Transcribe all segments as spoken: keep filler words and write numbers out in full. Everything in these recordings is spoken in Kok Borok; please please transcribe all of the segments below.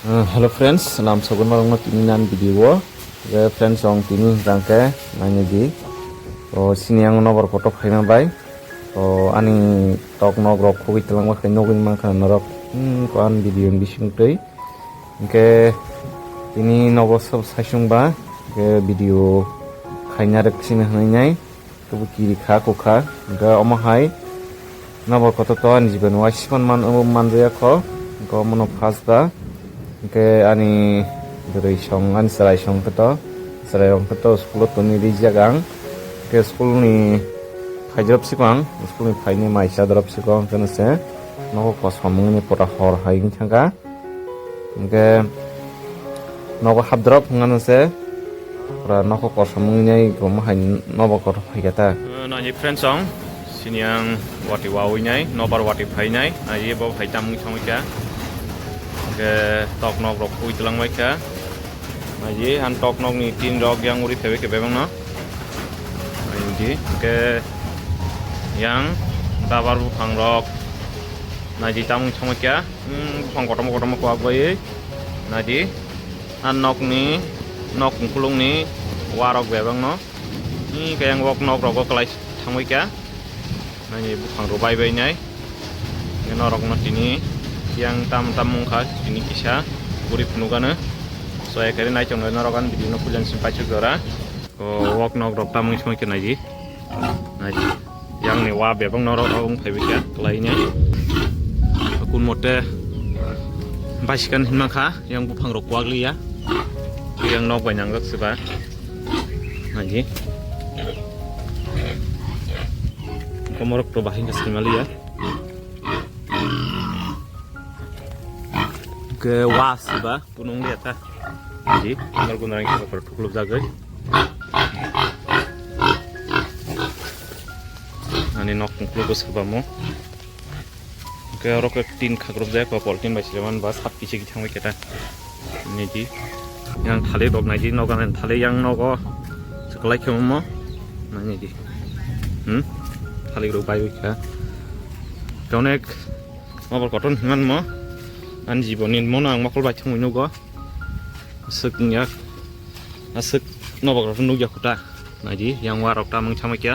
Uh, hello friends, lam sogon marong no tini nan video o. Je friends, ong tini jangke naini di. O sini ang nobor kotor phaima bai. O ani tok nok rok khogwi twlang bai khe nogwi mankha norok. Hmm, ko an video ni bising twi. Hingke tini nogo sob saisung ba, hingke video khaina rwk sini hwnwi nai. Kebo kiri kha, kukha, hingke omo hai nobor kotor to ani jiban wai sipan man, manjaya kho, hingke omono first ba, hingke ani bwrwi song, ani chwrai song khe to, chwrai rok khe to school o tonwi rijak ang, hingke school ni phaijrop siko ang, school ni phaini mai chadrop siko, hingke no se nogo kosom wngni pota hor hai wng thangkha. Hingke nogo hapdrop hwnkhano se pura nokho kosom wngwi nai, omo hai nobo kotor phaikha ta. Naji friends song, sini ang wati wawi nai, nobar wati phai nai, naji bo phai tamung thangwi kha. Hingke tok nok rok pui twlang bai kha. Naji ang tok nok ni tin rok yang uri phaibai khe bebak no. Naji hingke yang dabar buphang rok naji tamung thangwi kha. Hmm, buphang kotorma kotorma kwak bai. Naidi. A nokni, nok kungkulungni warok bebakno. Hmm, khe yang wok nok rogo kwlai thangwi kha. Nani buphang rok bai bai nai. Norokno tini yang tam tam wngkha tini kisa guri phunukgano. So, ekari naichongnai norok ani video no puila simi paisuk jora. O wok nok rok tamung songwi khe naidi. Naidi. Yang ni wa bebak norok rok wng phaibai kha kwlai ni. Kun mote baisikhan hinma kha, yang buphang rok kwak liya. Yang nok bai nangjak se ba. Naidi. Komorok to bahing khe sima liya. Ke wa se ba. Bunung liya ta. Ji, amar gunang khe bakar thukluk jagwi. Ani nok kungkluk swbamo. Ke oro ke tin khakrop jaya ko pol tin bai sile man ba sat kichi ki thangwi keta. Ni ji. Yang thali rok nai ji nok ani thali yang nogo. Seklai khe mo. Nai ni ji. Hmm? Thali rok bai wi kha. Onek mobile kotor hinman mo. Ani jiboni mo nang mokol bai thangwi nugo. Aswk wngya, aswk nobok rok nukya khuta. Naidi, yang warok tamung chamai kya.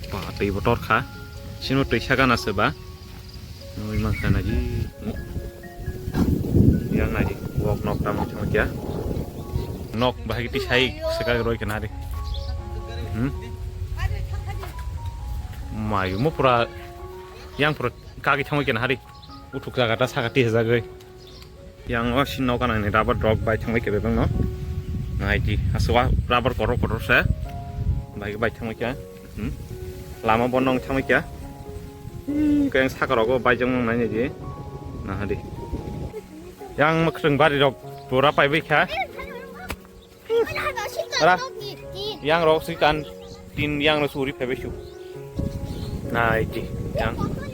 Ba, twi bo tor kha. Sino twi saka na se ba. Nui man kha naidi. Yang naidi, wok nok tamung chamai kya. Nok bahai ti sai saka roi kena ri. Hmm? Mai mo pura, yang pura kagi chamai kena hari. Uthuk jaga ta saka ti hajagwi. Yang o sini nogo nang ni rubber rok bai thangbai khe bebak no. Nai di, aswa rubber kotor kotor se. Bai bai thangbai khe. Hmm. Lama bondo wng thangbai khe. Hmm, khe yang saka rogo bai jang nang nai di. Nah di. Yang mwkhwtwng bari rok pura pai bai khe. Ara. Yang rok sui kan tin yang rok suri phebe su. Nai di yang. Yang, yang.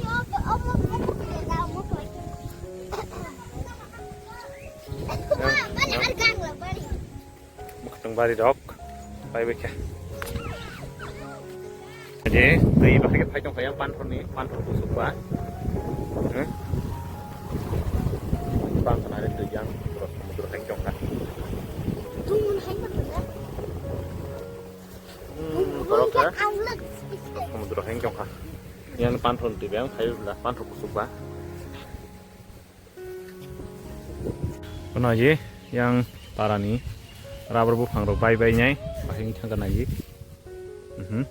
Mwkhwtwng bari rok pai bai khe. Aje, twi bahai khe phai tong kha yang panthor ni, panthor kusuk ba. Hmm? Bang kana re twi yang pura samudra hai tong kha. Hmm, borok khe samudra hai tong kha. Yang panthor twi bang phai bla panthor kusuk ba. Kono ye yang para ni rubber buphang rok bai bai nai bahai wng thang kana ye. Mhm.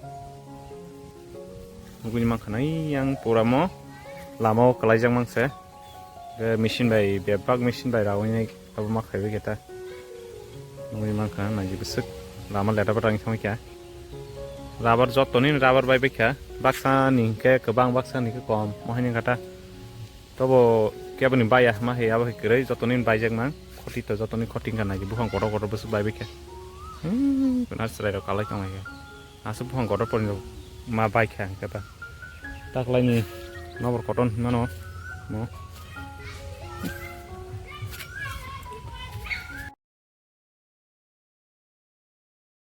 Nugui mankha nai yang pura mo lama o kwlaijak mang se. Machine bai bebak machine bai rawi nai abo ma khaibai khe ta. Nugui mankha nai bwswk lama leta bwtang thang kha. Rubber joto ni rubber bai bai kha. Baksa ni hwnkhe kwbang baksa ni hwnkhe kom mo hai ni kha ta. Tobo keboni baiya hwnma hai abo hai kwrwi jotoni baijak mang khoti to jotoni khoti wngkha nai buphang kotor kotor bwswk bai bai kha. Hmm, kwnar chwrai rok kalai tong lai kha. Aswk buphang kotor porni rok ma bai kha hwnkhe ta. Taklaini nobor kotor hinmano mo.